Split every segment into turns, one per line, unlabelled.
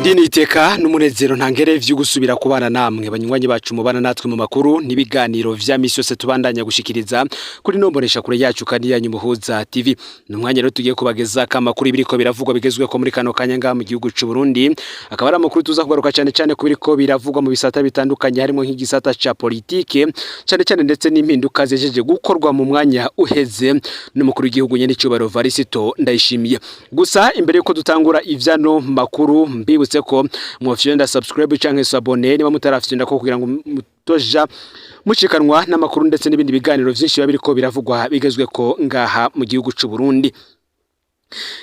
Ndiniteka n'umunezero ntangere vyo gusubira kubana namwe, banywanyi bacu mubana natwe mu makuru n'ibiganiro vya misi yose tubandanya gushikiriza kuri nombonesha kure yacu kandi yanyu Muhuza TV. Ni umwanya rero tugiye kubageza amakuru ibiriko biravugwa bigezweho muri kano kanya ngaha mu gihugu c'u Burundi. Akaba ari amakuru tuza kugaruka cyane cyane ku biriko biravugwa mu bisata bitandukanye, harimo nk'igisata ca politike cyane cyane, ndetse n'impinduka zejeje gukorwa mu mwanya uheze n'umukuru w'igihugu nyene cyubahiro Varisito Ndayishimiye. Gusa imbere yuko dutangura ivyano makuru, mbibutse ko mwofyonda subscribe canke s'abonner niba mutarafyonda ko, kugira ngo mutoja mucikanwa n'amakuru ndetse n'ibindi biganiro vyinshi biba biriko biravugwa bigezweko ngaha mu gihugu c'u Burundi.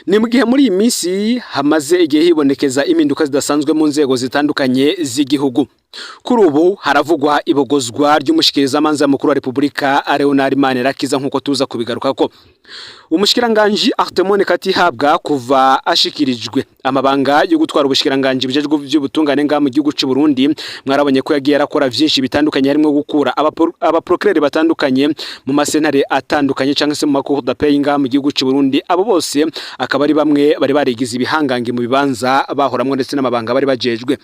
Ni mu gihe muri iyi minsi hamaze igihe hibonekeza impinduka zidasanzwe mu nzego zitandukanye z'igihugu. Kuri ubu haravugwa ibogozwa ry'umushikirizamanza mukuru wa Repubulika Leonard Manirakiza, nk'uko tuza kubigarukako. Umushikiranganji Arthemone Katihabwa, kuva ashikirijwe amabanga yo gutwara ubushikiranganji bujejwe by'ubutungane ngaha mu gihugu c'u Burundi, mwarabonye ko yagiye arakora vyinshi bitandukanye, harimo gukura abaprocureur batandukanye mu masentare atandukanye canke se mu ma cour d'appel ngaha mu gihugu c'u Burundi. Abo bose akaba ari bamwe bari barigize ibihangange mu bibanza bahoramwo ndetse n'amabanga bari bajejwe.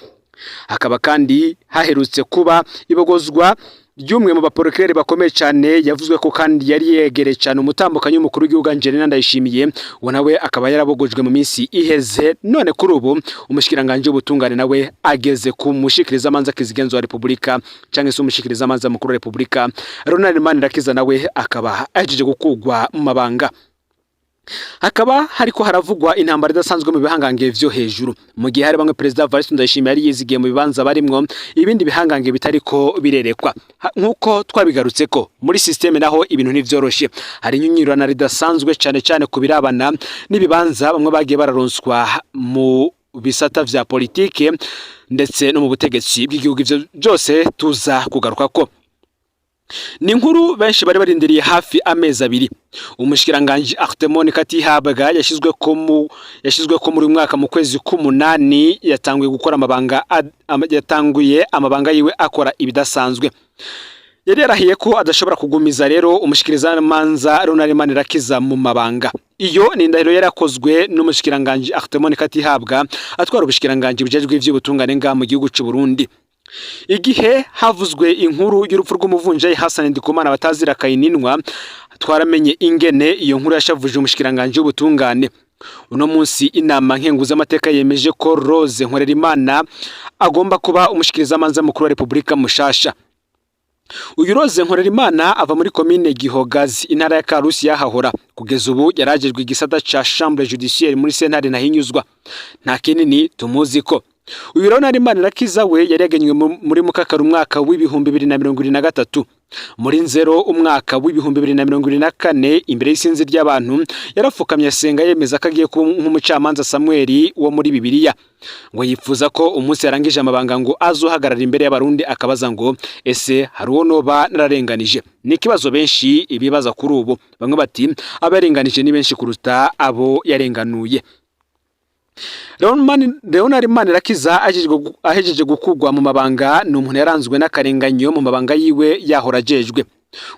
Hakaba kandi haherutse kuba ibogozwa ry'umwe mu baprocureur bakomeye cyane, yavuzwe ko kandi yari yegereye cyane umutambukanyi w'umukuru w'igihugu Angelina Ndayishimiye. Uwo nawe akaba yarabogojwe mu minsi iheze. None kuri ubu umushikiranganje w'ubutungane nawe ageze ku mushikirizamanza kizigenzo wa Repubulika canke se umushikirizamanza mukuru wa Repubulika Ronald Manirakiza, nawe akaba ahejeje gukugwa mu mabanga. Hakaba hariko haravugwa intambara idasanzwe mu bihangange vyo hejuru, mu gihe hari bamwe Perezida Evariste Ndayishimiye yari yizigiye mu bibanza barimwo, ibindi bihangange bitariko birerekwa. Nk'uko twabigarutseko, muri système naho ibintu ntivyoroshe, hari inyunyurana ridasanzwe cane cane ku birabana n'ibibanza bamwe bagiye bararonswa mu bisata vya politike ndetse no mu butegetsi bw'igihugu. Ivyo byose tuza kugarukako. Ni inkuru benshi bari barindiriye hafi amezi 2. Umushikiranganji Arthemone Katihabwa yashyizwe ko muri mwaka mu kwezi k'umunani, yatanguye gukora amabanga yatanguye amabanga yiwe akora ibidasanzwe. Yari yarahiye ko adashobora kugumiza rero umushikirizamanza Ronald Manirakiza mu mabanga. Iyo ni indahiro yarakozwe n'umushikiranganji Arthemone Katihabwa atwara ubushikiranganji bujejwe ivy'ubutungane ngaha mu gihugu c'u Burundi. Igihe havuzwe inkuru y'urupfu rw'umuvunjayi Hassan Ndikumana batazira Kayininwa, twaramenye ingene iyo nkuru yashavuje umushikiranganji w'ubutungane. Uno munsi inama nkenguzamateka yemeje ko Rose Nkorerimana agomba kuba umushikirizamanza mukuru wa Repubulika mushasha. Uyu Rose Nkorerimana ava muri komine Gihogazi, intara ya Karusi yahahora. Kugeza ubu yarajejwe igisata ca chambre judiciaire muri sentare Ntahinyuzwa. Nta kinini tumuzi ko. Uyu Leonard Manirakiza we yari yagenywe muri mukakaro umwaka w'2023. Muri Nzero umwaka w'2024, imbere y'isinzi ry'abantu, yarapfukamye asenga yemeza ko agiye kuba nk'umucamanza Samuel wo muri Bibiliya. Ngo yifuza ko umunsi yarangije amabanga ngo azohagarara imbere y'Abarundi akabaza ngo: "Ese hari uwo noba nararenganije?" Ni ikibazo benshi ibibaza kuri ubu. Bamwe bati abo yarenganije ni benshi kuruta abo yarenganuye. Leonard Manirakiza ahejeje gukugwa mu mabanga, ni umuntu yaranzwe n'akarenganyo mu mabanga yiwe yahora ajejwe.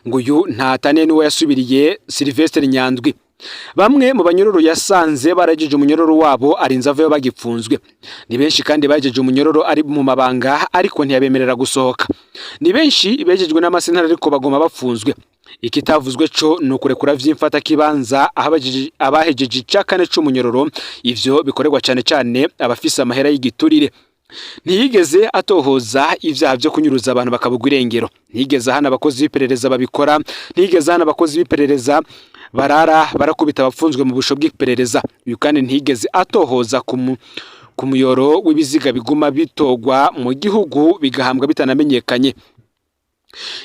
Ngo uyu ntataniye n'uwo yasubiriye, Sylvestre Nyandwi. Bamwe mu banyororo yasanze baragejeje umunyororo wabo arinze avayo bagipfunzwe. Ni benshi kandi bagejeje umunyororo ari mu mabanga, ariko ntiyabemerera gusohoka. Ni benshi begejejwe n'amasentare ariko bagoma bapfunzwe. Ikitavuzwe co ni ukurekura vy'imfatakibanza abahejeje ica kane c'umunyororo. Ivyo bikorerwa cane cane abafise amahera y'igiturire. Ntiyigeze atohoza ivyaha vyo kunyuruza abantu bakabugwa irengero. Ntiyigeze ahana abakozi b'iperereza babikora. Ntiyigeze ahana abakozi b'iperereza barara barakubita abapfunzwe mu busho bw'iperereza. Uyu kandi ntiyigeze atohoza ku muyoro w'ibiziga biguma bitogwa mu gihugu bigahambwa bitanamenyekanye.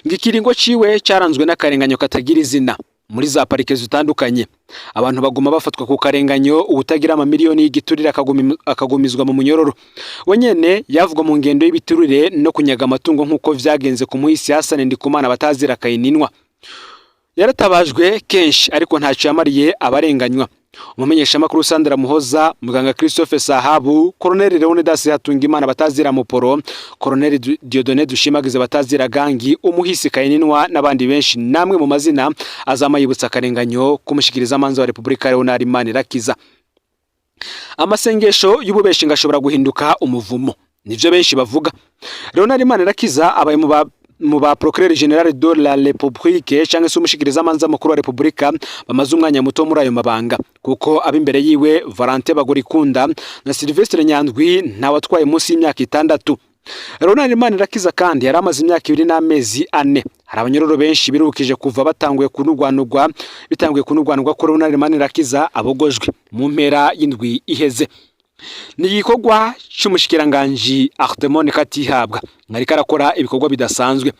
Ngo ikiringo ciwe cyaranzwe n'akarenganyo katagira izina. Muri za parike zitandukanye abantu baguma bafatwa ku karenganyo, uwutagira amamiliyoni y'igiturire akagumizwa mu munyororo. We nyene yavugwa mu ngendo y'ibiturire no kunyaga amatungo, nk'uko vyagenze ku muhisi Hassan Ndikumana batazira Kayininwa. Yaratabajwe kenshi ariko ntacyo yamariye abarenganywa. Umumenyeshamakuru Sandra Muhoza, muganga Christophe Sahabu, Colonel Leonidas Hatungimana batazira Muporo, Colonel Dieudonné Dushimagize batazira Gangi, umuhisi Kayininwa n'abandi benshi, namwe mu mazina azama yibutsa akarenganyo kumushikiriza amanza wa Repubulika Leonard Manirakiza. Amasengesho y'ububeshi ngo ashobora guhinduka umuvumo, nivyo benshi bavuga. Leonard Manirakiza abaye mu ba procureur général de la République canke se umushikirizamanza mukuru wa Republika bamaze umwanya muto muri ayo mabanga, kuko ab'imbere yiwe Valentin Bagorikunda na Sylvestre Nyandwi ntawatwaye munsi y'imyaka 6. Leonard Manirakiza kandi yari amaze imyaka 2 n'amezi 4. Hari abanyororo benshi birukije kuva batanguye kunugwanugwa, bitanguye kunugwanugwa ko Leonard Manirakiza abogojwe mu mpera y'indwi iheze. Ni igikorwa c'umushikiranganji Arthemon Katihabwa, ariko arakora ibikorwa bidasanzwe.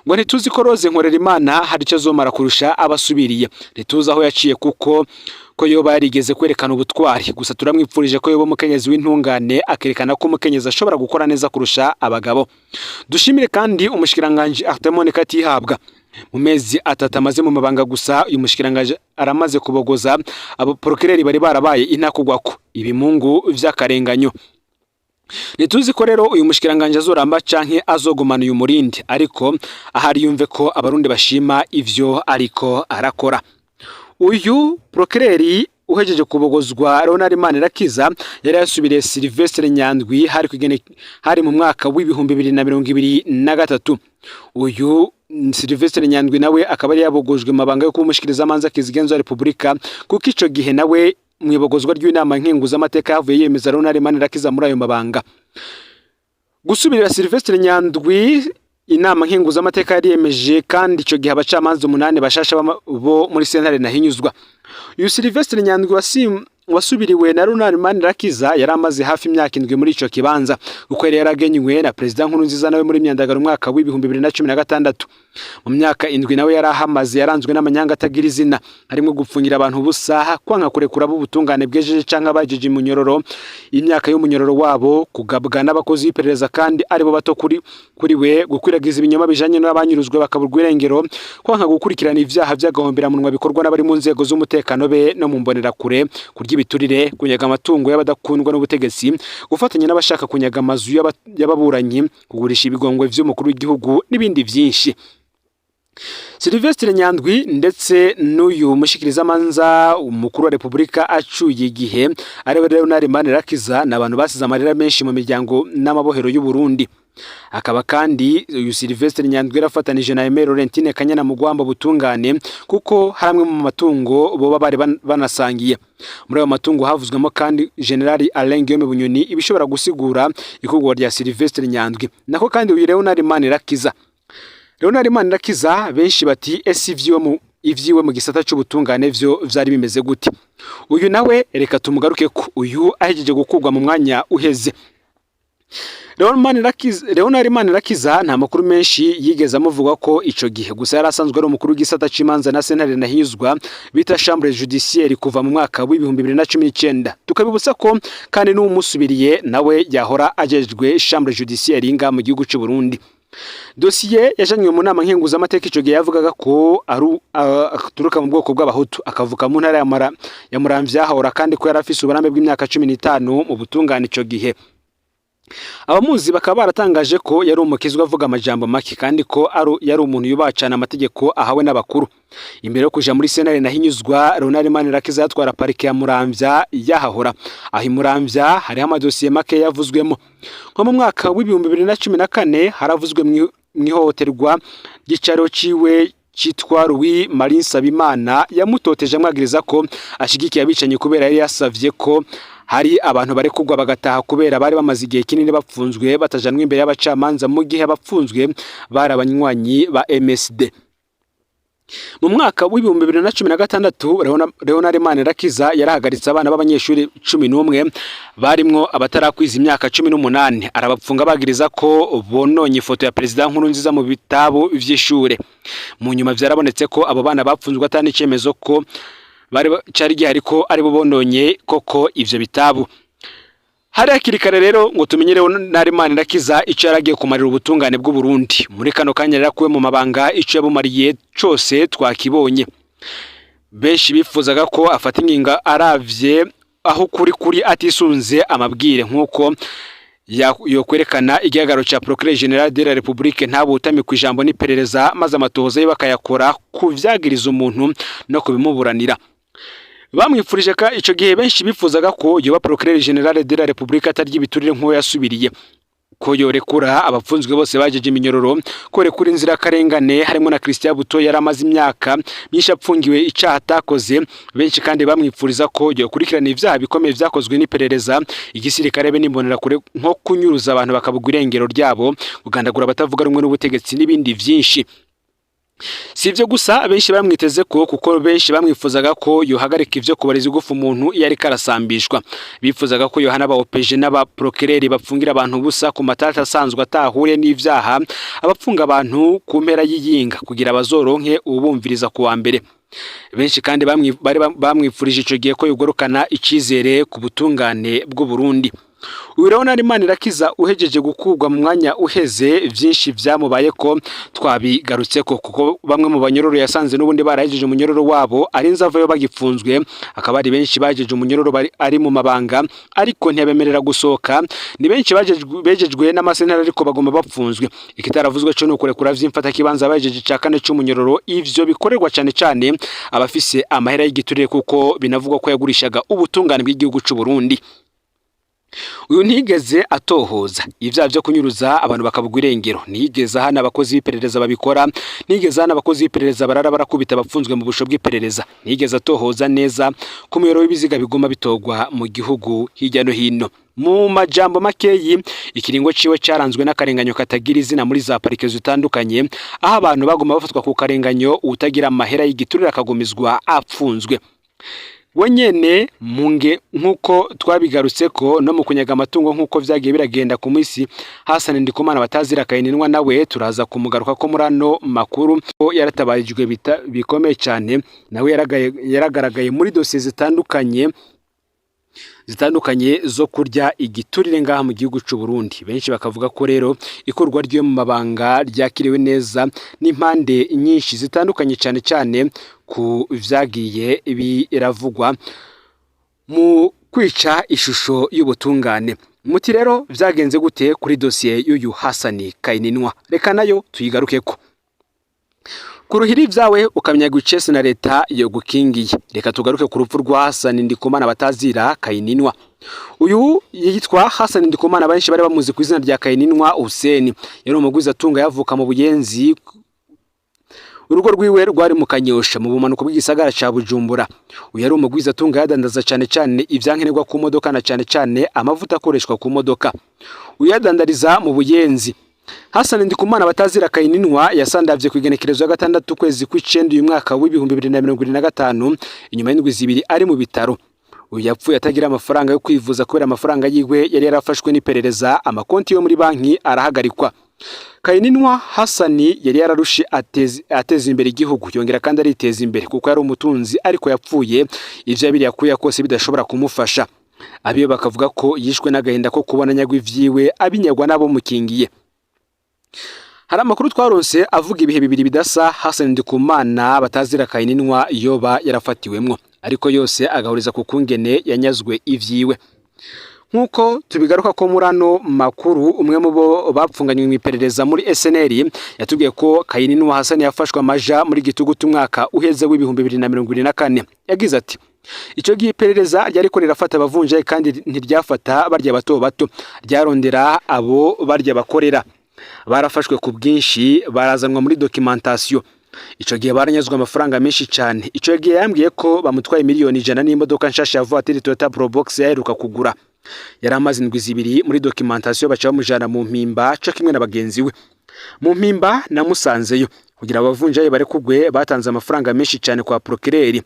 Ngo ntituzi ko Rose Nkorerimana hari icyo azomara kurusha abasubiriye, ntituzi aho yaciye kuko ko yoba yarigeze kwerekana ubutwari. Gusa turamwipfurije ko yoba umukenyezi w'intungane, akerekana ko umukenyezi ashobora gukora neza kurusha abagabo. Dushimire kandi umushikiranganji Arthemon Katihabwa. Mu mezi 3 amaze mu mabanga gusa, uyu mushikiranganji aramaze kubogoza abo procureur bari barabaye intakugwako ibimungu vy'akarenganyo. Ntituzi ko rero uyu mushikiranganji azoramba canke azogumana uyu murindi, ariko ahari yumve ko abarundi bashima ivyo ariko arakora. Uyu procureur uhejeje kubogozwa, Leonard Manirakiza, yari yasubiriye Sylvestre Nyandwi hari kugene hari mu mwaka w'2023. Uyu Sylvestre Nyandwi nawe akaba yari yabogojwe mabanga yo kuba umushikirizamanza kizigenza wa Republika, kuko ico gihe nawe mwibogozwa ry'inama nkenguzamateka yavuye yemeza Leonard Manirakiza muri ayo mabanga. Gusubirira Sylvestre Nyandwi, inama nkenguzamateka yari yemeje kandi ico gihe abacamanza 8 bashasha bo muri sentare nahinyuzwa. Uyu Sylvestre Nyandwi wasubiriwe na Leonard Manirakiza yari amaze hafi imyaka 7 muri ico kibanza, kuko yari yaragenywe na Perezida Nkurunziza nawe muri myandagaro umwaka w'2016. Mu myaka 7 nawe yari ahamaze yaranzwe n'amanyanga atagira izina, harimo gupfungira abantu ubusa, kwanka kurekura b'ubutungane bwejeje canke abajeje imunyororo imyaka y'umunyororo wabo, kugabwa n'abakozi b'iperereza kandi aribo bato kuri we, gukwiragiza ibinyoma bijanye n'abanyuruzwe bakaburwa irengero, kwanka gukurikirana ivyaha vy'agahomberamunwa bikorwa n'abari mu nzego z'umutekano be no mu mbonerakure, kurya ibiturire, kunyaga amatungo y'abadakundwa n'ubutegetsi, gufatanya n'abashaka kunyaga amazu y'ababuranyi, kugurisha ibigongwe vy'umukuru w'igihugu n'ibindi vyinshi. Sylvestre Nyandwi ndetse n'uyu mushikirizamanza umukuru wa Republika acuye igihe ariwe Leonard Manirakiza ni abantu basize amarira menshi mu miryango n'amabohero y'u Burundi. Akaba kandi uyu Sylvestre Nyandwi yarafatanije na Aimée Laurentine Kanyana Mugwamba butungane, kuko hari amwe mu matungo boba bari banasangiye. Muri ayo matungo havuzwemo kandi General Alain Guillaume Bunyoni, ibishobora gusigura ikurwa rya Sylvestre Nyandwi. Nako kandi uyu Leonard Manirakiza, Leonard Manirakiza, benshi bati ese ivyiwe mu gisata c'ubutungane vyo vyari bimeze gute? Uyu nawe reka tumugaruke ko uyu ahejeje gukurwa mu mwanya uheze. Leonard Manirakiza nta makuru menshi yigeze amuvuga ko ico gihe, gusa yari asanzwe ari umukuru w'igisata c'imanza na sentare nahizwa bita chambre judiciaire kuva mu mwaka w'2019. Tukabibutsa ko kandi n'umusubiriye nawe yahora ajejwe chambre judiciaire inga mu gihugu c'u Burundi. Dosiye yajanywe mu nama nkenguzamateka ico gihe yavugaga ko aturuka mu bwoko bw'abahutu, akavuka mu ntara ya Muramvya, hahora kandi ko yari afise uburambe bw'imyaka 15 mu butungane ico gihe. Abamuzi bakaba baratangaje ko yari umukizwa, avuga amajambo make, kandi ko yari umuntu yubaha cane amategeko ahawe n'abakuru. Imbere yo kuja muri sentare nahinyuzwa, Leonard Manirakiza yatwara parike ya Muramvya yahahora. Aho i Muramvya hariho amadosiye make yavuzwemo. Nko mu mwaka w'2014 haravuzwe mw'ihohoterwa ry'icaro ciwe citwa Louis Marie Nsabimana, yamutoteje amwagiriza ko ashigikiye abicanyi, kubera yari yasavye ko hari abantu barekurwa bagataha kubera bari bamaze igihe kinini bapfunzwe batajanwa imbere y'abacamanza, mu gihe abapfunzwe bari abanywanyi ba MSD. Mu mwaka w'2016 Leonard Manirakiza yarahagaritse abana b'abanyeshuri 11 barimwo abatarakwiza imyaka 18, arabapfunga bagiriza ko bononye ifoto ya Perezida Nkurunziza mu bitabo vy'ishure. Mu nyuma vyarabonetse ko abo bana bapfunzwe atani icemezo ko bari cari gihari ko aribo bononye koko ivyo bitabu. Hari hakiri kare rero ngo tumenye Leonard Manirakiza ico yaragiye kumarira ubutungane bw'u Burundi. Muri kano kanya rero akuwe mu mabanga, ico yabumariye cose twakibonye. Benshi bifuzaga ko afata ingingo aravye aho kuri atisunze amabwire, nk'uko yokwerekana igihagararo ca Procureur Général de la République ntabutame ku ijambo n'iperereza, maze amatohoza ye bakayakora ku vyagiriza umuntu no kubimuburanira. Bamwifurije ka ico gihe benshi bifuzaga ko yoba procureur général de la République atarya ibiturire nk'uwo yasubiriye, ko yorekura abapfunzwe bose bajeje iminyororo, ko rekura inzirakarengane harimo na Christian Buto yari amaze imyaka myinshi apfungiwe icaha atakoze. Benshi kandi bamwifuriza ko yokurikirana ivyaha bikomeye vyakozwe n'iperereza, igisirikare be n'imbonerakure, nko kunyuruza abantu bakabugwa irengero ryabo, kugandagura abatavuga rumwe n'ubutegetsi n'ibindi vyinshi. Si ibyo gusa benshi bamwiteze ko, kuko benshi bamwifuzaga ko yohagarika ivyo kubariza igufa umuntu iyo ariko arasambishwa. Bifuzaga ko yohana aba OPG n'abaprokireri bapfungira abantu ubusa ku matata asanzwe atahuriye n'ivyaha, abapfunga abantu ku mpera y'iyinga kugira bazoronke ubumviriza ku wa mbere. Benshi kandi bari bamwifurije ico gihe ko yugorukana icizere ku butungane bw'u Burundi. Uyu rero Manirakiza uhejeje gukurwa mu mwanya uheze, vyinshi vyamubaye ko twabigarutseko, kuko bamwe mu banyororo yasanze n'ubundi barahejeje umunyororo wabo arinze avayo bagipfunzwe, akaba ari benshi bajeje umunyororo bari ari mu mabanga ariko ntiyabemerera gusohoka. Ni benshi bejejwe n'amasentare ariko baguma bapfunzwe. Ikitaravuzwe co ni ukurekura vy'imfatakibanza bajeje ica kane c'umunyororo. Ivyo bikorerwa cane cane abafise amahera y'igiturire, kuko binavugwa ko yagurishaga ubutungane bw'igihugu c'u Burundi. Uyu ntiyigeze atohoza ivyaha vyo kunyuruza abantu bakabugwa irengero, ntiyigeze ahana abakozi b'iperereza babikora, ntiyigeze ahana abakozi b'iperereza barara barakubita abapfunzwe mu busho bw'iperereza, ntiyigeze atohoza neza ku muyoboro w'ibiziga biguma bitogwa mu gihugu hirya no hino. Mu majambo makeyi, ikiringo ciwe caranzwe n'akarenganyo katagira izina muri za parike zitandukanye, aho abantu baguma bafatwa ku karenganyo, utagira amahera y'igiturire akagumizwa apfunzwe. We nyene munge nk'uko twabigarutse ko no mu kunyaga amatungo nk'uko vyagiye biragenda ku misi. Hassan Ndikumana batazira Kayininwa nawe turaza kumugaruka ko muri ano makuru, ko yaratabarijwe bikomeye cyane. Nawe yaragaragaye muri dosiye zitandukanye zo kurya igiturire ngaha mu gihugu c'u Burundi. Benshi bakavuga ko rero ikorwa ryo mu mabanga ryakiriwe neza n'impande nyinshi zitandukanye, cyane cyane ku vyagiye biravugwa mu kwica ishusho y'ubutungane. Muti rero vyagenze gute kuri dosiye y'uyu Hassan Kayininwa? Reka nayo tuyigarukeko. Kuruhira ibyawe ukamenya icese na leta yo gukingiye. Reka tugaruke ku rupfu rwa Hassan Ndikumana batazira Kayininwa. Uyu yitwa Hassan Ndikumana, benshi bari bamuzi ku izina rya Kayininwa Hussein. Yari umugwizatunga, yavuka mu Buyenzi. Urugo rwiwe rwari mu Kanyosha, mu bumanuko bw'igisagara ca Bujumbura. Uyu yari umugwizatunga, yadandaza cane cane ivyankenerwa ku modoka na cane cane amavuta akoreshwa ku modoka. Uyu yadandariza mu Buyenzi. Hassan Ndikumana batazira Kayininwa yasandavye ku igenekerezo ya 6 ukwezi kw'icenda uyu mwaka w'2025, inyuma y'indwi 2 ari mu bitaro. Uyu yapfuye atagira amafaranga yo kwivuza kubera amafaranga yiwe yari yarafashwe n'iperereza, amakonti yo muri banki arahagarikwa. Kayininwa Hassan yari yararushe ateza imbere igihugu, yongera kandi ariteza imbere kuko yari umutunzi, ariko yapfuye ivyo yabiriye akuya kose bidashobora kumufasha. Abiyo bakavuga ko yishwe n'agahinda ko kubona nyagwa ivyiwe abinyagwa n'abo mukingiye. Hari amakuru twaronse avuga ibihe bibiri bidasa Hassan Ndikumana batazira Kayininwa yoba yarafatiwemwo, ariko yose agahuriza ku kungene yanyazwe ivyiwe. Nk'uko tubigaruka ko muri ano makuru, umwe mu bo bapfunganywe mu iperereza muri SNR yatubwiye ko Kayininwa Hassan yafashwe amaja muri gitugutu umwaka uheze w'2024. Yagize ati: "Icyo gihe iperereza ryariko rirafata abavunjayi kandi ntiryafata barya bato bato, ryarondera abo barya bakorera. Barafashwe ku bwinshi, barazanwa muri documentation. Ico gihe baranyazwe amafaranga menshi cyane. Ico gihe yambwiye ko bamutwaye miliyoni 100 n'imodoka nshasha ya voiture Toyota Probox yaheruka kugura. Yari amaze indwi 2 muri documentation, baca bamujana mu Mpimba co kimwe na bagenzi we. Mu Mpimba namusanzeyo. Kugira abavunjayi barekugwe batanze amafaranga menshi cyane kwa procureur.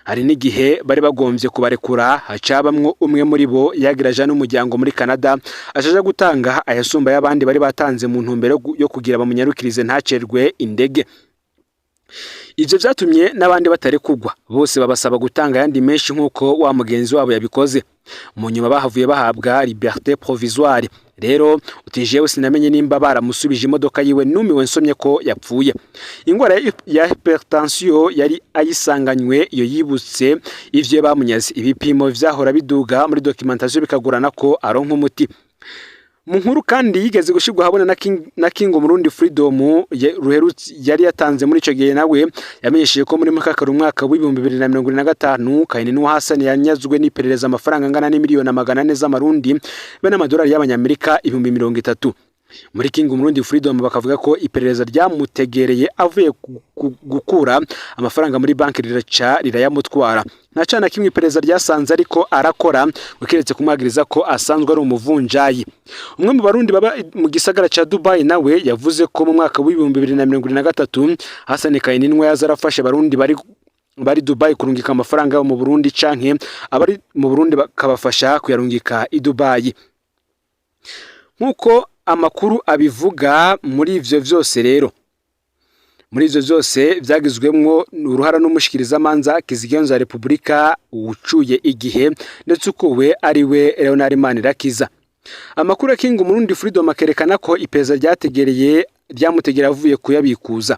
Hari n'igihe bari bagomvye kubarekura, hacabamwo umwe muri bo yagiraje n'umuryango muri Canada, ashaje gutanga ayasumba y'abandi bari batanze mu ntumbero yo kugira bamunyarukirize ntacerwe indege. Ivyo vyatumye n'abandi batarekugwa bose babasaba gutanga ayandi menshi nk'uko wa mugenzi wabo yabikoze. Mu nyuma bahavuye bahabwa liberté provisoire." Rero uti: "Jewe sinamenye nimba baramusubije imodoka yiwe, numiwe nsomye ko yapfuye." Ingwara ya hypertension yari ayisanganywe. Iyo yibutse ivyo bamunyaze, ibipimo vyahora biduga muri documentation bikagurana ko aronka umuti. Mu nkuru kandi yigeze gushirwa ahabona na King Umurundi Freedom ruherutse yari yatanze muri ico gihe, nawe yamenyesheje ko muri Mukakaro umwaka w'2025 Kayininwa Hassan yanyazwe n'iperereza amafaranga angana n'imiliyoni 400 z'amarundi be n'amadolari y'abanyamerika 30,000. Muri King Umurundi Freedom bakavuga ko iperereza ryamutegereye avuye gukura amafaranga muri banki, riraca rirayamutwara. Nta cana kimwe iperereza ryasanze ariko arakora ngo keretse kumwagiriza ko asanzwe ari umuvunjayi. Umwe mu Barundi baba mu gisagara ca Dubai nawe yavuze ko mu mwaka w'2023 Hassan Kayininwa yaza arafasha Abarundi bari Dubai kurungika amafaranga yabo mu Burundi, canke abari mu Burundi bakabafasha kuyarungika i Dubai, nk'uko amakuru abivuga. Muri ivyo vyose rero, muri ivyo vyose vyagizwemwo uruhara n'umushikirizamanza kizigenza wa Repubulika wucuye igihe, ndetse ukuwe ari we Leonard Manirakiza. Amakuru ya King Umurundi Freedom akerekana ko iperereza ryategereye ryamutegera avuye kuyabikuza.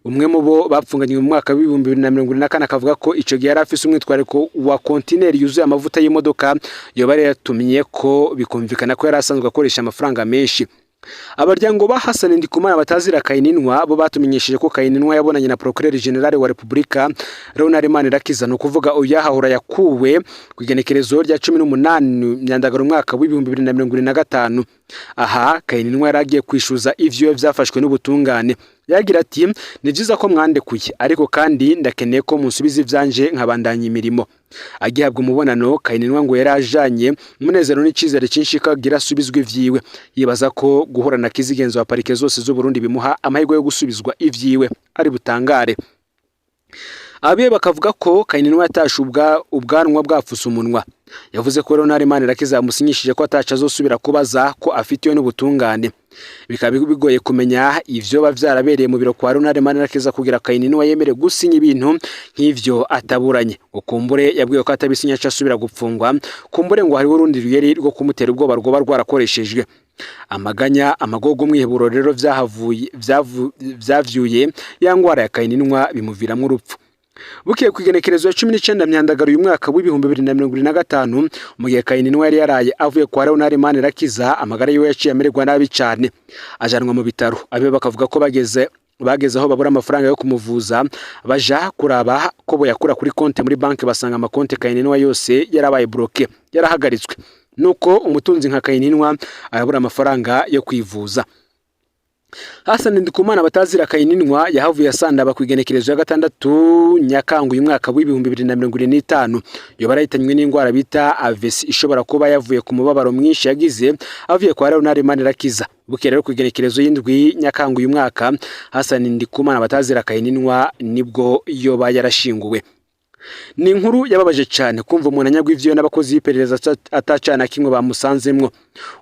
Umwe mu bo bapfunganywe mu mwaka w'2024 akavuga ko ico gihe yari afise umwitwariko wa kontineri yuzuye amavuta y'imodoka yoba yari yatumye, ko bikumvikana ko yari asanzwe akoresha amafaranga menshi. Abaryango ba Hassan Ndikumana batazira Kayininwa bo batumenyesheje ko Kayininwa yabonanye na Procureur General wa Repubulika Leonard Manirakiza, ni ukuvuga uyahahora yakuwe ku igenekerezo rya 18 Myandagaro umwaka w'2025. Aha Kayininwa yari agiye kwishuza ivyo vyafashwe n'ubutungane. Yagira ati: "Ni vyiza ko mwandekuye, ariko kandi ndakeneye ko munsubiza ivyanje nkabandanya imirimo." Agihabwa umubonano, Kayininwa ngo yari ajanye umunezero n'icizere cyinshi ko agira asubizwe ivyiwe, yibaza ko guhura na kizigenzo wa parike zose z'u Burundi bimuha amahirwe yo gusubizwa ivyiwe ari butangare. Abe bakavuga ko Kayininwa yatashe ubwanwa bwapfuse umunwa. Yavuze ko Leonard Manirakiza yamusinyishije ko ataca azosubira kubaza, ko afitiwe n'ubutungane. Bikaba bigoye kumenya ivyo vyarabereye mu biro kwa Leonard Manirakiza kugira Kayininwa yemere gusinya ibintu nk'ivyo ataburanye. Ukumbure yabwiwe ko atabisinya aca asubira gupfungwa. Kumbure ngo hariho urundi ruyeri rwo kumutera ubwoba rwoba rwarakoreshejwe. Amaganya, amagogo, umwiheburo rero vyahavuye vyavyuye ya ngwara ya Kayininwa, bimuviramwo urupfu. Bukeye ku igenekerezo ya 19 Myandagaro uyu mwaka w'2025, mu gihe Kayininwa yari yaraye avuye kwa Leonard Manirakiza, amagara yiwe yaciye amererwa nabi cane, ajanwa mu bitaro. Abe bakavuga ko bageze aho babura amafaranga yo kumuvuza, baja kuraba ko boyakura kuri konte muri banki, basanga amakonte Kayininwa yose yarabaye bloqué, yarahagaritswe. Nuko umutunzi nka Kayininwa arabura amafaranga yo kwivuza. Hassan Ndikumana batazira Kayininwa yahavuye asandaba ku igenekerezo ya 6 Nyakanga uyu mwaka w'2025. Yoba yarahitanywe n'indwara bita AVC, ishobora kuba yavuye ku mubabaro mwinshi yagize avuye kwa Leonard Manirakiza. Bukeye rero ku igenekerezo y'indwi Nyakanga uyu mwaka, Hassan Ndikumana batazira Kayininwa nibwo yoba yarashinguwe. Ni inkuru yababaje cyane kumva umuntu anyagwa ivyo n'abakozi b'iperereza atacana kimwe bamusanzemwo.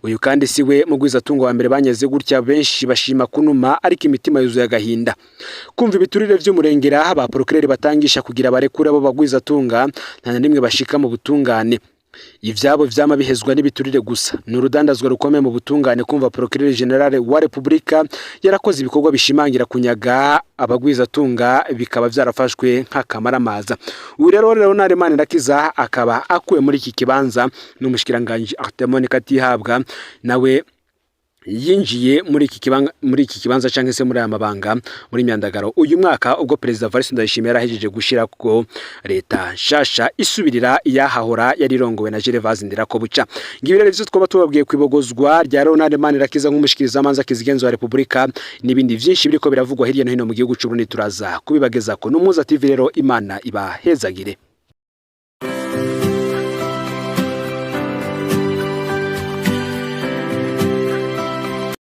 Uyu kandi si we mugwizatungo wa mbere banyeze gutya. Benshi bashima kunuma, ariko imitima yuzuye agahinda kumva ibiturire vy'umurengera ba procureur batangisha kugira barekure abo bagwizatunga, nta na rimwe bashika mu butungane. Ivyabo vyama bihezwa n'ibiturire gusa. Ni urudandazwa rukomeye mu butungane kumva Procureur General wa Repubulika yarakoze ibikorwa bishimangira kunyaga abagwizatunga, bikaba vyarafashwe nk'akamaramaza. Uyu rero Leonard Manirakiza akaba akuwe muri iki kibanza n'umushikiranganji Arthemon Katihabwa, nawe yinjiye muri iki kibanza canke se muri aya mabanga muri Myandagaro uyu mwaka, ubwo Perezida Evariste Ndayishimiye yarahejeje gushira ko leta nshasha isubirira iyahahora yari irongowe na Gervase Ndirakobuca. Ngibi rero ivyo twaba tubabwiye kwibogozwa rya Leonard Manirakiza nk'umushikirizamanza kizigenzo wa Repubulika, n'ibindi vyinshi biriko biravugwa hirya no hino mu gihugu c'u Burundi, turaza kubibagezako n'Umuhuza TV. Rero Imana ibahezagire.